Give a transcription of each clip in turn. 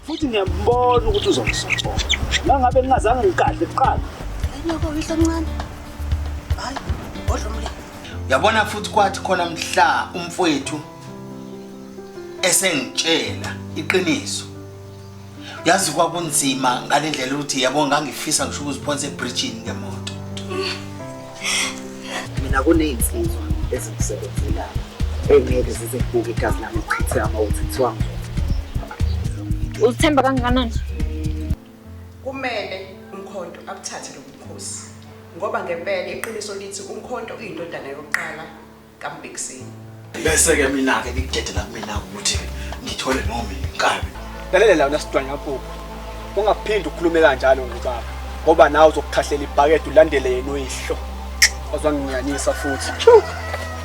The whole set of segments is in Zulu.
Futhi ngiyambona ukuthi uzongisocola. Mangabe ngingazange ngigadle kuqala. Ayinako uyihlo omncane. Hayi, odla umlilo. Uyabona futhi kwathi khona mhla umfowethu esengitshela iqiniso. Yazi kwakunzima ngalendlela ukuthi yabo ngangifisa ngisho ukuziphonsa ebridgini ngemoto. Mina kunezinsizwa ezingisebenzelayo engeke zize kubuke igazi lami lichitheka uma uthi kuthiwa Uzithemba kangakanani? Kumele uMkhonto abuthathe lobu bukhosi ngoba ngempela iqiniso lithi uMkhonto uyindodana yokuqala kaMbhekiseni. Bese-ke mina-ke nikudedela kumina ukuthi ngithole noma inkabi. Lalela la wena sidwanya mpuphu. Ungaphindi ukhulume kanjalo ngobaba ngoba nawe uzokukhahlela ibhakede ulandele yena uyihlo. Wazwanginyanyisa futhi.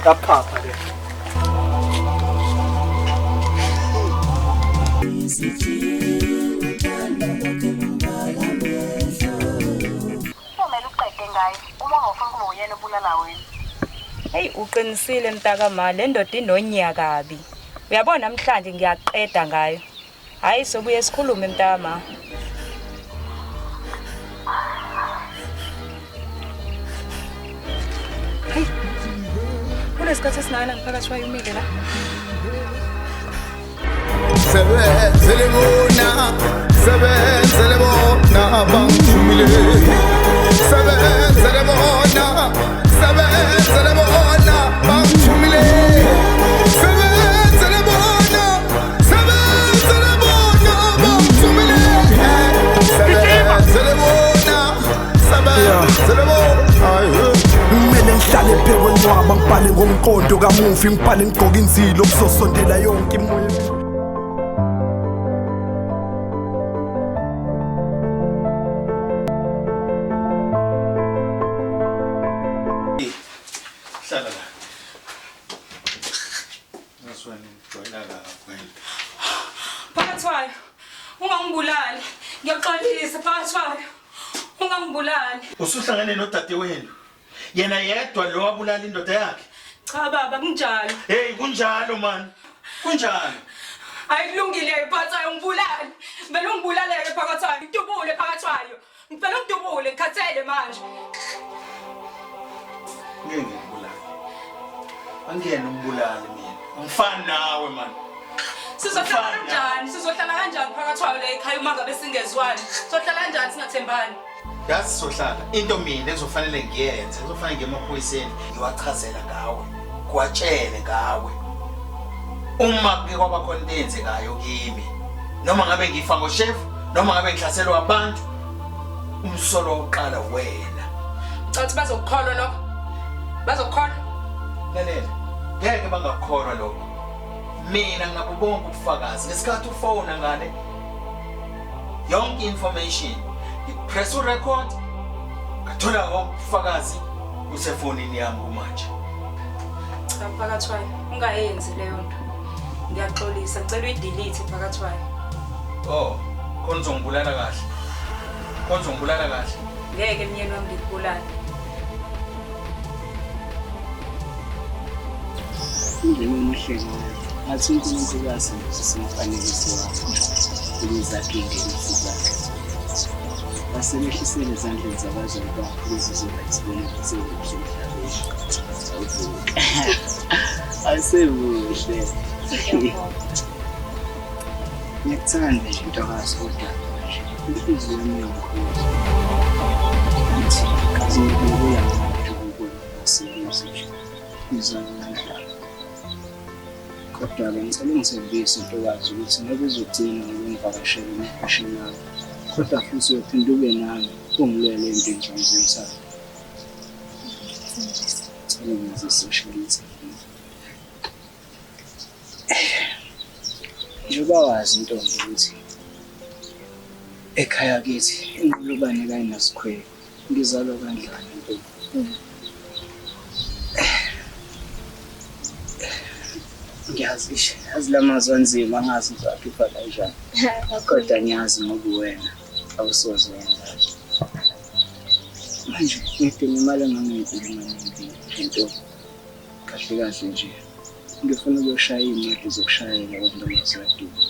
Yaphapha le. Kumele uqede ngaye uma ungafuni kube uyena obulala wena. Hey uqinisile mntaka le ndoda inonya kabi. Uyabona namhlanje ngiyaqeda ngayo. Hayi sobuye sikhulume mntaka. Hey. Kunesikhathi esingakanani phakathi wayo umile la? Sebenzele bona, sebenzele bona bangithumile. Sebenzele bona, sebenzele bona bangithumile. Sebenzele bona, sebenzele bona bangithumile. Sebenzele bona, sebenzele bona. Kumele ngihlale phekwe ncwaba ngibhale ngomqondo kamufi ngibhale ngigqoke inzilo kuzosondela yonke imoya. Hlala la. Ngaswena ngijwayela kabi wena. Phakathwayo, ungangibulali. Ngiyaxolisa phakathwayo. Ungangibulali. Usuhlangene nodadewenu. Yena yedwa lo wabulala indoda yakhe. Cha baba kunjalo. Hey kunjalo man. Kunjalo. Hayi kulungile phakathwayo ungibulali. Vele ungibulaleke phakathwayo. Ngidubule phakathwayo. Ngicela ungidubule ngikhathele manje. Ngeke ngikubulale. Angiyena umbulali mina. Angifani nawe man. Sizohlala kanjani? Sizohlala kanjani phakathwayo la ekhaya uma ngabe singezwani? Sizohlala kanjani singathembani? Yazi sohlala into mina ekuzofanele ngiyenze kuzofanele ngiye emaphoyiseni ngiwachazela ngawe ngiwatshele ngawe uma kuke kwaba khona into eyenzekayo kimi noma ngabe ngifa ngoshefu noma ngabe ngihlaselwa abantu umsolo wokuqala wena. Cathi bazokukholwa lokho. Bazokukholwa. Lalela, ngeke bangakukholwa lokho. Mina nginabo bonke ubufakazi ngesikhathi ufona ngale yonke information ngipress urecord ngathola wonke ubufakazi usefonini yami kumanje. Cha phakathwayo, ungayenzi leyo nto. Ngiyaxolisa, ngicela uyidelete phakathwayo. Oh, khona uzongibulala kahle. Khona uzongibulala kahle. Ngeke myeni wami ngikubulale. Indlela omuhle ngayo. Ngathi uNkulunkulu asebenzise umfanekiso wakhe ukuze akhe iy'ngelosi zakhe. Wasebehlisela ezandleni zabazali bakhe ukuze uzoba isibonelo sokuhle emhlabeni. Awuvuke. Awusemuhle. Ngiyakuthanda nje ntokazi kodwa nje inhliziyo yami iyangikhuza. Ithi kaze ngibuya nje ukubona asebenzi nje. Ngizama kanjalo. Kodwa-ke ngicela ungithembise ntokazi ukuthi ngeke uzogcina ngokungivakashela emaqasheni akho, kodwa futhi uyophinde ube nami ungilwele empini zami zothando. Ngicela ungenze i-social interview. Njengoba wazi ntombi ukuthi ekhaya kithi inqolobane kayinasikhweli, ngizalwa kanjani ntombi? Ngiyazi ish, yazi la mazwi anzima angazi ngizowakhipha kanjani. Kodwa ngiyazi ngoba uwena awusoze wenza. Manje ngidinga imali engangenkulungwane embili ntombi. Kahle kahle nje ngifuna ukuyoshaya iy'ncwadi zokushayela kwantombazaduma.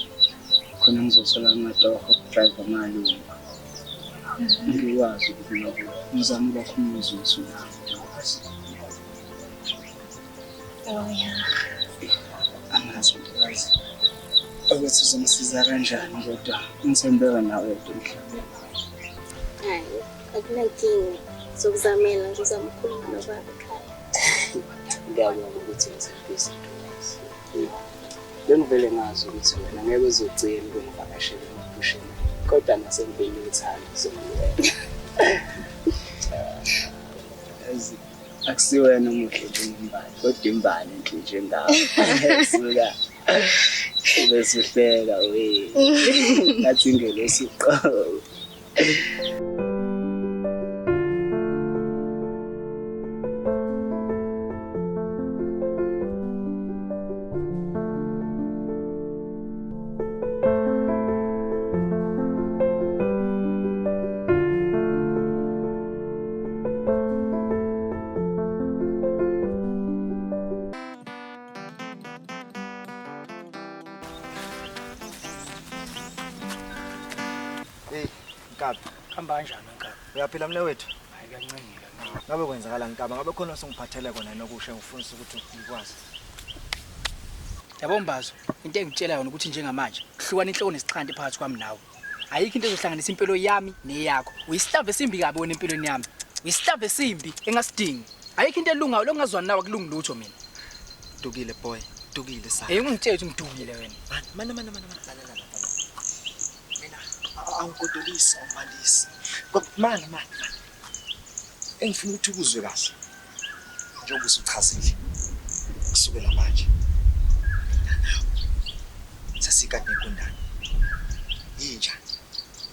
Khona ngizothola amatoho okudrayiva amalungu. Ngikwazi ukulobola. Ngizame ukwakha umuzi wethu nawe ntokazi. Oh ya. Angazi ntokazi ukuthi uzongisiza kanjani kodwa ngithembe wena wedwa emhlabeni. Hayi, akunankinga. Ngizokuzamela, ngizozama ukukhuluma nobaba ekhaya. Ngiyabonga ukuthi ngithembise ntokazi. Bengivele ngazi ukuthi wena ngeke uzogcina ukungivakashela emaphusheni. Kodwa nasempini yothando uzongibeka. Yazi akusiwena omuhle njengembali kodwa imbali enhle njengawe. Suka ube usuhleka we. Ngathi ingelosi uqobo. Hey, Nkabi. Hamba kanjani Nkabi? Uyaphila mne wethu? Hayi kancane. Ngabe kwenzakala Nkabi, ngabe khona osungiphathele kona nokusha ngifuna ukuthi ngikwazi. Yabo Mbazo, into engitshela yona ukuthi njengamanje kuhlukana inhloko nesixhanti phakathi kwami nawe. Ayikho into ezohlanganisa impilo yami neyakho. Uyisihlava esimbi kabi wena empilweni yami. Uyisihlava esimbi engasidingi. Ayikho into elungayo lokungazwani nawe akulungi lutho mina. Dukile boy, dukile sa. Hey ungitshela ukuthi ngidukile wena. Mana mana mana mana la la la. Mina awungodolisi, awumalisi. Mana mana mana. Engifuna ukuthi ukuzwe kahle. Njengoba usuchazile. Kusukela manje. Mina nawe. Sasikade nekundana. Yinja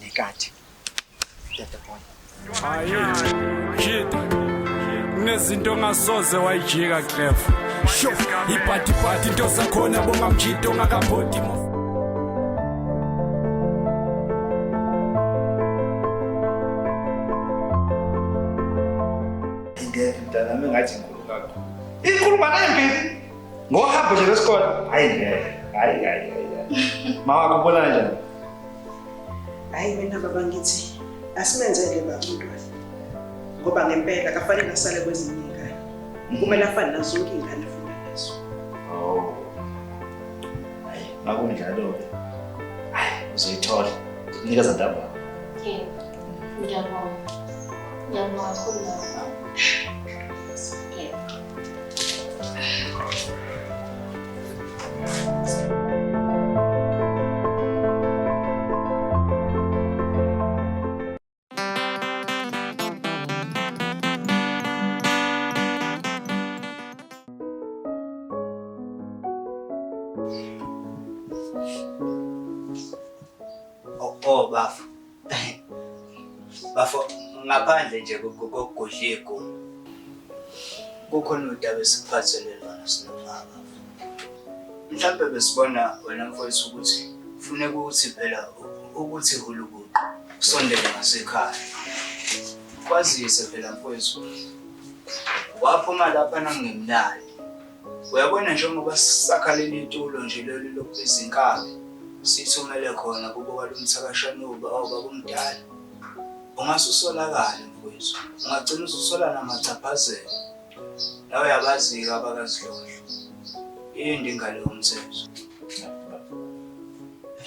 nekati. Dada boy. Hayi, jita. Kunezinto ongasoze wayijika Clef. Sho, ibhati into zakhona bongamjito ngakaphoti. Ngeke mntanami ngathi inkulu kakhulu. Inkulu nembili. Ngohambo nje lesikole. Hayi ngeke. Hayi hayi hayi. Mama wakho ubona kanjani? Hayi mina baba ngithi asimenzele baba umntwana. Ngoba ngempela akafanele asale kwezinye izingane. Kumele afane nazo zonke izingane afunda nazo. Oh. Hayi, makunjalo ke. Hayi, uzoyithola. Nikeza ndaba. Yebo. Ngiyabonga. Ngiyabonga kakhulu baba. Yebo. Oh bafo. Bafo ngaphandle nje kokugudla iguma. Kukhona udaba esikuphathele lona sinobaba. Mhlambe besibona wena mfowethu ukuthi kufuneka ukuthi phela ukuthi hulukuqu usondele ngasekhaya. Kwazise phela mfowethu waphuma lapha nangemnandi. Uyabona njengoba sakhalela itulo nje leli lokubiza inkabi sithumele khona kubo kwalomthakashanuba obaba omdala. Ungasusolakala mfowethu, ungagcina ususola namachaphazelo. Nawe uyabazi-ke abakazidlodlo. Yini ingalo yomthetho?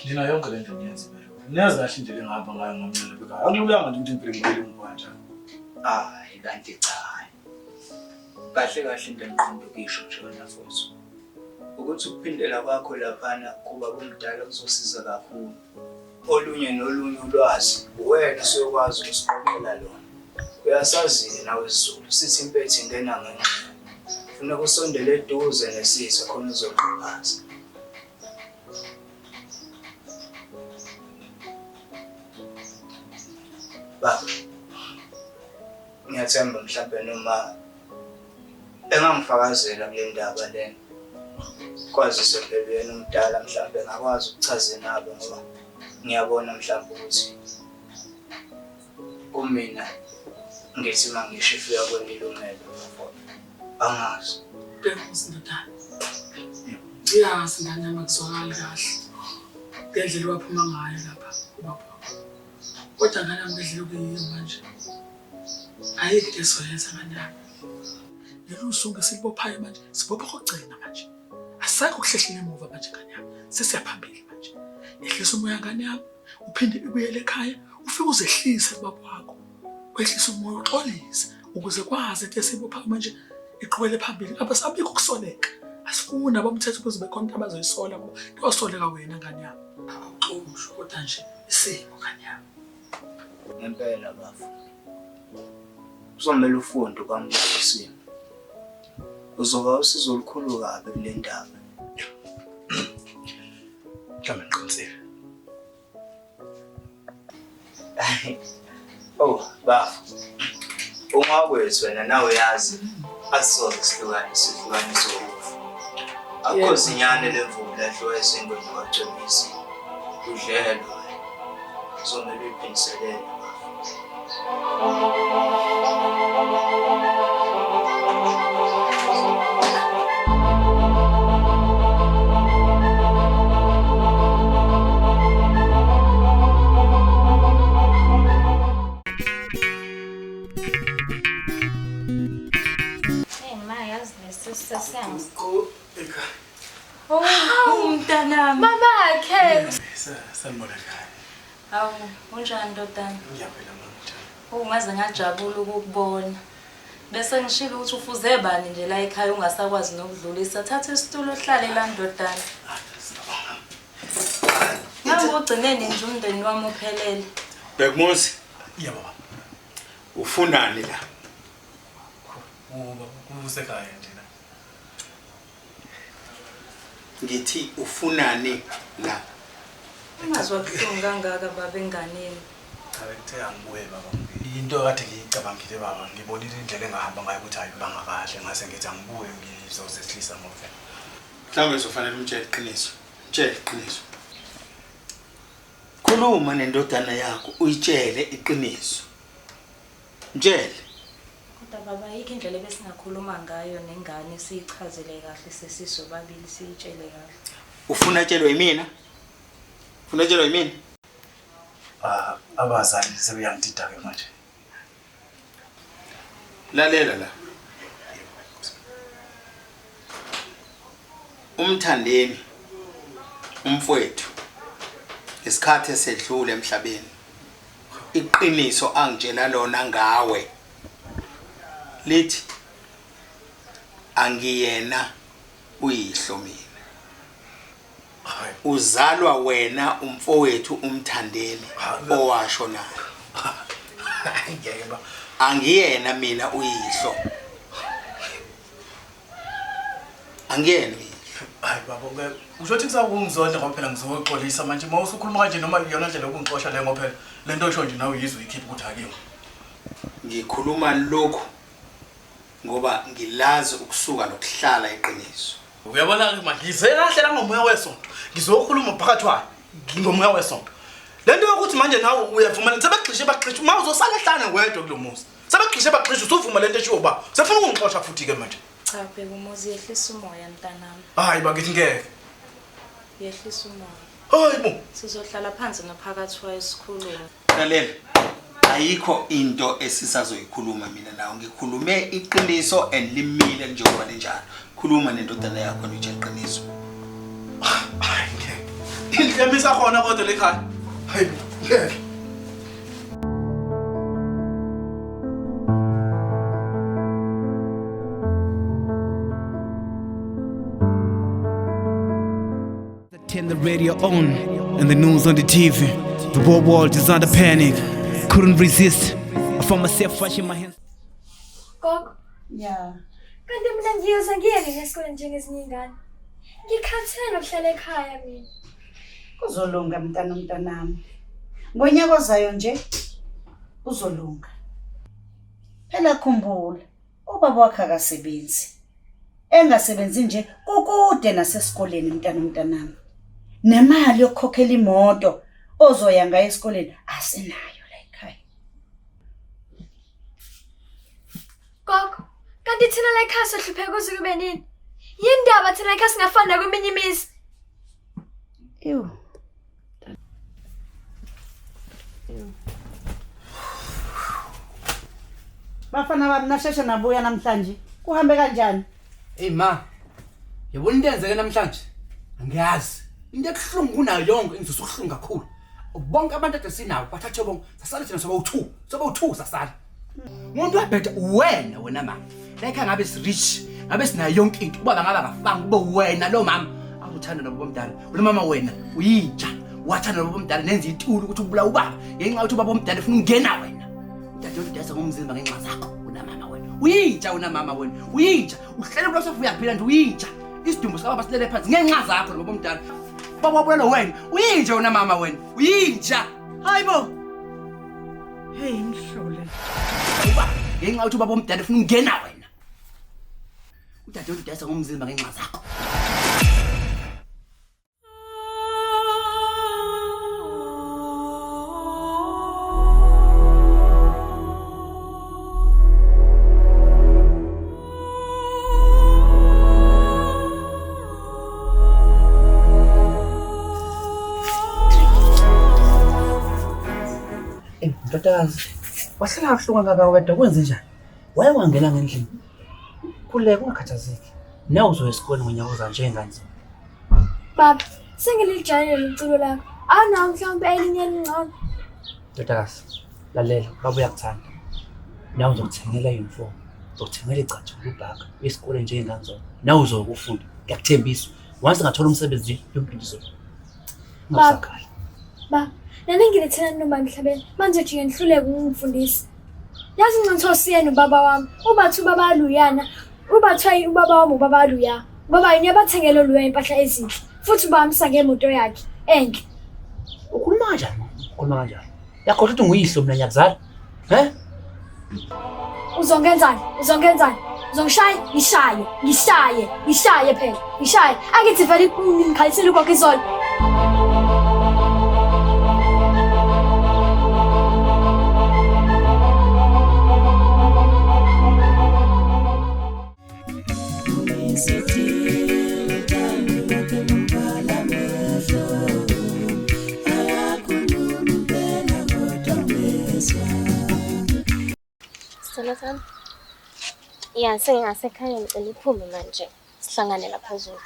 Nina yonke le nto niyenza vele. Niyazi kahle indlela engihamba ngayo ngamncele ekhaya. Akululanga nje ukuthi ngivele ngibuyele emuva kanjalo. Hayi kanti cha. Kahle kahle into engiqonda ukuyisho nje wena mfowethu. Ukuthi ukuphindela kwakho laphana kuba kumdala kuzosiza kakhulu. Olunye nolunye ulwazi uwena usuyokwazi ukusiqoqela lona. Uyasazi-ke nawe isiZulu sithi impethu ingena ngenxeba. Funeka usondele eduze nesitha khona uzoqhuphaza. Baba, ngiyathemba mhlampe noma engangifakazela kule ndaba lena. Kwazise phela uyena omdala mhlampe engakwazi ukuchaza nabo ngoba ngiyabona mhlampe ukuthi kumina ngithi uma ngisho ifika kwelilungelo angazi. Bheka ndodana. Uyazi ngane yami akuzwakali kahle. Ngendlela waphuma ngayo lapha kubaba wakho. Kodwa ngane yami ngendlela okuyiyo manje. Ayikho into esizoyenza ngane yami. Lolu sungu esilibophayo manje sibopha okugcina manje. Asekho ukuhlehlela emuva manje ngane yami. Sesiyaphambili manje. Yehlisa umoya ngane yami, uphinde ubuyele ekhaya, ufike uzehlise kubaba wakho. Wehlise umoya uxolise ukuze kwazi into esiyibophayo manje iqhubele phambili. Abasabikho ukusoleka. Asifuni abomthetho ukuze bekhona into abazoyisola ngoba kuyosoleka wena ngane yami. Awuxoshwa kodwa nje isimo ngane yami. Ngempela bafo. Kuzomele ufunde ukwamukela isimo. Uzoba usizo olukhulu kabi kule ndaba. Mhlawumbe ngiqinisile. Oh, bafo. Ungakwethu wena nawe uyazi asisoze sihlukane sihlukaniswe ukufa. Akukho zinyane lemvubu ladliwa ezingweni kwagcwemisi. Udlelo wena. Kuzomele uyiphindiselele bafo. Hey ma, yazi lesi sesiyangis. Oh, mntanami. Mamakhe. Sanibona ekhaya. Hawu, unjani ndodana? Ngiyaphila mama njani? Oh, ngaze ngajabula ukukubona. Bese ngishilo ukuthi ufuze bani nje la ekhaya ungasakwazi nokudlulisa. Thatha isitulo uhlale la ndodana. Ngabe ugcineni nje umndeni wami uphelele. Bhekumuzi. Yebo baba. Ufunani la? Kuba kusekhaya nje la. Ngithi ufunani la? Ungazwa buhlungu kangaka baba enganeni. Cha bengithe angibuye baba. Into kade ngiyicabangile baba, ngibonile indlela engahamba ngayo ukuthi ayibanga kahle ngase ngithi angibuye ngizozehlisa ngoba vele. Mhlawumbe uzofanele umtshele iqiniso. Mtshele iqiniso. Khuluma nendodana yakho uyitshele iqiniso. Mtshele. Kodwa baba ayikho indlela ebesingakhuluma ngayo nengane siyichazele kahle sesisobabili siyitshele kahle. Ufuna atshelwe yimina? Ufuna atshelwe yimina? Ah, abazali sebeyangidida ke manje. Lalela la. Umthandeni umfowethu isikhathi esedlule emhlabeni iqiniso angitshela lona ngawe lithi angiyena uyihlo mina uzalwa wena umfowethu umthandeni owasho naye Ngeke ba. angiyena mina uyihlo angiyena uyihlo Hayi baba ke usho ukuthi kusakungizondla ngoba phela ngizoxolisa manje uma usukhuluma kanje noma iyona ndlela yokungixosha le ngoba phela le nto osho nje nawe uyizwe uyikhiphe ukuthi akiyo. Ngikhuluma lokhu ngoba ngilazi ukusuka nokuhlala iqiniso. Uyabona ke manje ngize kahle la ngomoya wesonto. Ngizokhuluma phakathi kwayo ngomoya wesonto. Le nto yokuthi manje nawe uyavuma sebegxishe baxhishe uma uzosala ehlane wedwa kulo muzi. Sebegxishe baxhishe usuvuma lento eshiwo ba. Sefuna ukungixosha futhi ke manje. Cha bheka umuzi yehlisa umoya mntanami. Hayi bakithi ngeke. Yehlisa umoya. Hayi bo. Sizohlala phansi nophakathi kwayo sikhulume. Lalela. Ayikho into esisazoyikhuluma mina nawe. Ngikhulume iqiniso and limile njengoba linjalo. Khuluma nendodana yakho nitshele iqiniso. Hayi ngeke. Indlu yami isakhona kodwa le khaya. Hayi bo ngeke. Turn the radio on and the news on the TV. The whole world is under panic. Couldn't resist. I found myself washing my hands. Gogo. Yeah. Kanti mina ngiyoze ngiyeke esikoleni njengezinye iy'ngane. Ngikhathele nokuhlala ekhaya mina. Kuzolunga mntana mntanami. Ngonyaka ozayo nje kuzolunga. Phela khumbula, ubaba wakhe akasebenzi. Engasebenzi nje kukude nasesikoleni mntana mntanami. Nemali yokukhokhela imoto ozoya ngayo esikoleni asinayo la ekhaya. Gogo, kanti thina la ekhaya sohlupheka kuze kube nini? Yini ndaba thina ekhaya singafani nakweminye imizi? Ewu. Bafana bami nasheshe nabuya namhlanje. Kuhambe kanjani? Hey ma. Yabona into eyenzeke namhlanje? Angiyazi. Into ebuhlungu kunayo yonke ingizwisa ubuhlungu kakhulu. Bonke abantu ade sinawo bathathe bonke. Sasala thina soba u2. Soba u2 sasala. Umuntu wabheda wena wena mama. Like ngabe si rich, ngabe sinayo yonke into. Ubaba ngabe akafanga kube wena lo mama. Awuthanda nobaba omdala. Lo mama wena uyinja. Wathanda nobaba omdala nenza itulo ukuthi ubulawa ubaba. Ngenxa yokuthi ubaba omdala ufuna ukungena wena. Udadewethu udayisa ngomzimba ngenxa zakho. Unamama wena. Uyinja unamama wena. Uyinja. Uhlele kulapho uyaphila nje uyinja. Isidumbu sikababa silele phansi ngenxa zakho nobaba omdala. Baba wabulala wena. Uyinja unamama wena. Uyinja. Hayibo. Hey mhlole. Uba ngenxa yokuthi ubaba omdala ufuna ukungena wena. Udadewethu udayisa ngomzimba ngenxa zakho. Ndodakazi, wahlala kabuhlungu kangaka wedwa kwenze njani? Waye wangena ngendlini. Khululeka ungakhathazeki. Nawe uzoya esikoleni ngonyaka ozayo njengengane zonke. Baba, sengilijalela leli culo lakho. Awunawo mhlawumbe elinye elingcono. Ndodakazi, lalela, baba uyakuthanda. Nawe uzokuthengela i-uniform, uzokuthengela icathulo ubhaka, uye esikoleni njengengane zonke. Nawe uzoya ukufunda. Ngiyakuthembisa. Once ngathola umsebenzi nje, yonke into izoba. Baba, Ungabusakhala. baba, nani ngilethela noma emhlabeni, manje nje ngihluleke ukungifundisa. Yazi ngicantho nobaba wami, ubathi ubaba aluyana, ubathi ubaba wami ubaba aluya. Ngoba yini abathengele luya impahla ezinhle, futhi ubamsa ngemoto yakhe enhle. Ukhuluma kanjani? Ukhuluma kanjani? Yakhohlwa ukuthi nguyihlo mina ngiyakuzala. He? Uzongenzani? Uzongenzani? Uzongishaya? Ngishaye, ngishaye, ngishaye phela. Ngishaye. Angithi vele ngikhalisile ugogo izolo. Sithando sami. Ya, sengingasekhaya ngicela uphume manje. Sihlangane lapha phezulu.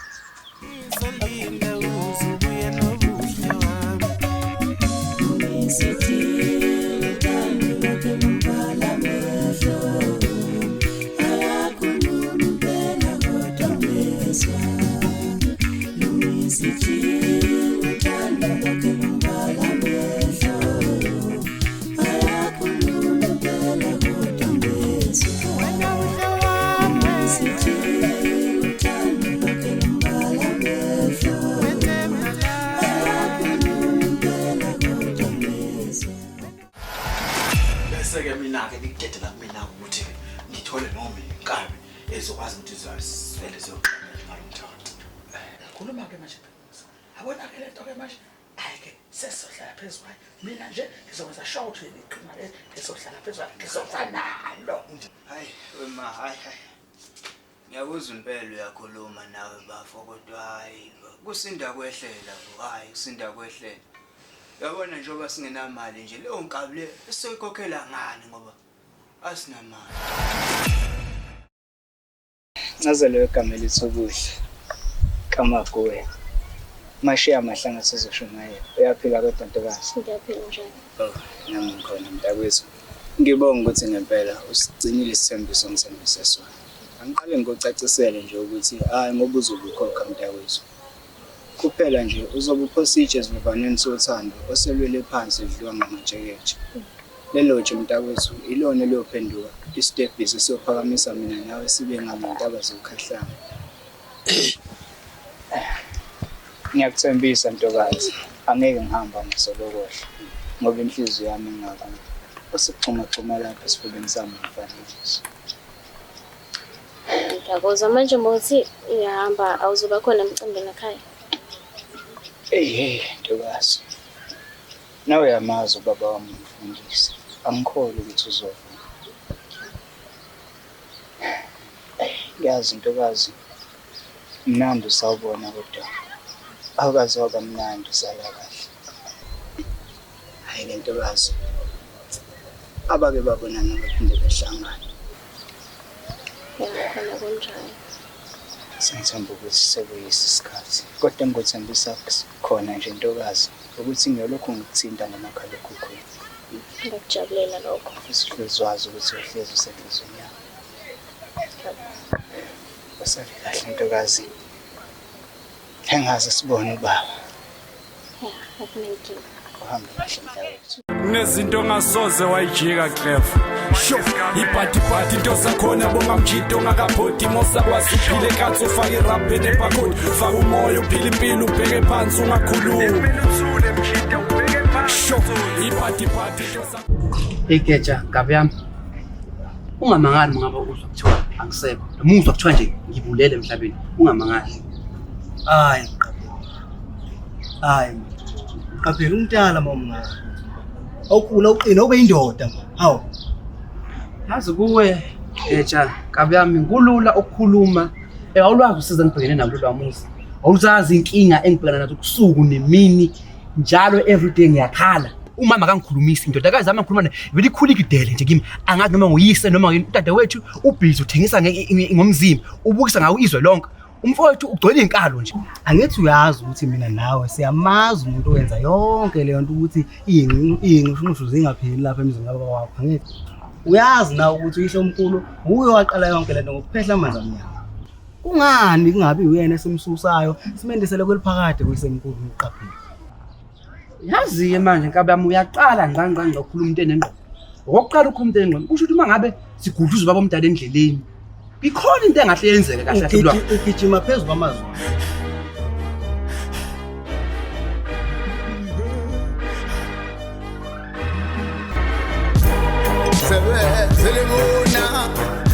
Bese-ke mina-ke nikudedela kumina ukuthi ngithole noma inkabi ezokwazi ukuthi zivele ziyoxolela ngalo mthatha. Khuluma-ke manje. Yabona-ke le nto-ke manje. Hhayi-ke sesizohlala phezu kwayo. Mina nje ngizokwenza sure ukuthi leli qhinga leli ngizohlala phezu kwayo. Ngizofa nalo. Hayi wema hayi hayi. Ngiyakuzwa impela uyakhuluma nawe bafo kodwa hayi kusinda kwehlela bo hayi kusinda kwehlela. Uyabona njengoba singenamali nje leyo nkabi le sizoyikhokhela ngani ngoba asinamali. Ncazelo yegama elithi ubuhle kaMaguwe. Mashiya mahlanga sizoshumayela. Uyaphila kodwa ntokazi? Ngiyaphila njani? Oh, nami ngikhona mntakwethu. Ngibonga ukuthi ngempela usigcinile isithembiso ongithembise sona. Angiqale ngikucacisele nje ukuthi hhayi ngoba uzobe ukhokha mntakwethu. Kuphela nje uzobe uphosa itshe esivivaneni sothando oselwele phansi lidliwa ngamatsheketshe. Lelo tshe mntakwethu ilona eliyophenduka isitebhisi esiyophakamisa mina nawe sibe ngangentaba zokhahlamba. Ngiyakuthembisa ntokazi, angeke ngihamba ngisolokohle ngoba inhliziyo yami ingakuwe. Usuxhumagxuma lapha esifubeni sami mfanekiso. Ngiyakuzwa manje uma uthi uyahamba awuzoba khona emcimbini ekhaya. Hey hey ntokazi. Nawe uyamazi ubaba wami umfundisi. Angikholwa ukuthi uzovuma. Ngiyazi ntokazi. Mnandi usawubona kodwa awukaze waba mnandi usala kahle. Hhayi-ke ntokazi, abake babonana baphinde behlangane. Yebo khona kunjalo. Sengithemba ukuthi sekuyisi isikhathi. Kodwa engikuthembisa khona nje ntokazi ukuthi ngiyolokhu ngikuthinta ngomakhalekhukhwini. Ngiyakujabulela lokho. Futhi uhlezi wazi ukuthi uhlezi usenhliziyweni yami. Usale kahle ntokazi. Engaze sibone ubaba. Ya, akunankinga. Uhambe kahle mntakwethu. Kunezinto ongasoze wayijika Clef. Sho, ibhadibhadi into zakhona bongamjito ongakaphoti mosakwazi uphile kathi ufake irap enebhakhodi faka umoya uphile impilo ubheke phansi ungakhulumi. Sho, ibhadibhadi into zakhona. Igeja ngabe yami. Ungamangali mungabe uzwa kuthiwa angisekho. Noma uzwa kuthiwa nje ngibulele emhlabeni, ungamangali. Hayi Mqapheli. Hayi. Mqapheli umntala mawumncane. Awukhula uqina ube indoda ma. Hawu. Yazi kuwe Geja ngabe yami kulula ukukhuluma. Awulwazi usiza ngibhekene nalo lwamuzi. Awuzazi inkinga engibhekana nazo kusuku nemini njalo everyday ngiyakhala. Umama akangikhulumisi indodakazi yami ngikhuluma naye vele ikhula igidele nje kimi angazi noma nguyise noma yini udadewethu ubhizi uthengisa ngomzimba ubukisa ngawo izwe lonke umfowethu ugcwele izinkalo nje. Angithi uyazi ukuthi mina nawe siyamazi umuntu owenza yonke leyo nto ukuthi iy'nxushunxushu zingapheli lapha emzini kababa wakho angithi uyazi nawe ukuthi uyihlo omkhulu wuye owaqala yonke le nto ngokuphehla amanzi amnyama. Kungani kungabi uyena esimsusayo simendisele kweliphakade kuyisemkhulu uqaphile. Yazi-ke manje nkabi yami uyaqala ngqa ngqa ngqa ukhuluma into enengqondo. Okokuqala ukhuluma into enengqondo kusho ukuthi uma ngabe sigudluza ubaba omdala endleleni ikhona into engahle yenzeke kahle kahle kulwa. Ugijima phezu kwamazwi. Sebenzele bona,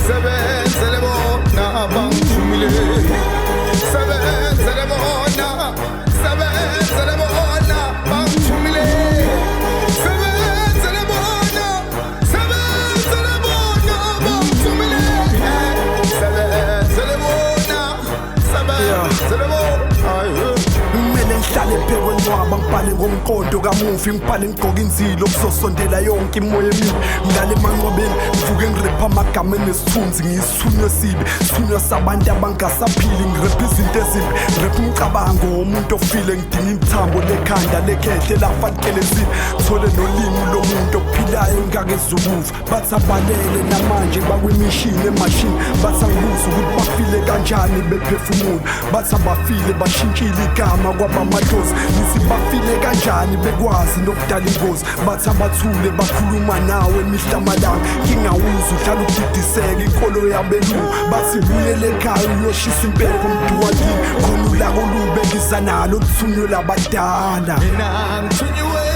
sebenzele bona bangithumile. Sebenzele bona, sebenzele bona bangithumile. Sebenzele bona, sebenzele bona bangithumile. Sebenzele bona, sebenzele bona. Kumele ngihlale phekwe ncwaba ngibhale ngomqondo kamufi ngibhale ngigqoke inzilo kuzosondela yonke imoya emibi ngilale emanqwabeni ngivuke ngirepha amagama enesithunzi ngiyisithunywa esibi sithunywa sabantu abangasaphili ngirepha izinto ezimbi ngirepha umcabango womuntu ofile ngidinga ithambo lekhanda lekhehle lafa likelezile thole nolimi lomuntu ophilayo engakezukufa bathi abalele namanje bakwimishini emashini bathi angibuza ukuthi bafile kanjani bephefumula bathi abafile bashintshile igama kwabamadlozi ngithi bafile kanjani bekwazi nokudala ingozi bathi abathule bakhuluma nawe mihla amalanga ngingawuzi uhlala udidiseka inkolo yabelungu bathi buyele ekhaya uyoshisa impepho mduwakini khona ulaka olubi engiza nalo luthunywe labadala Mina ngithunyiwe.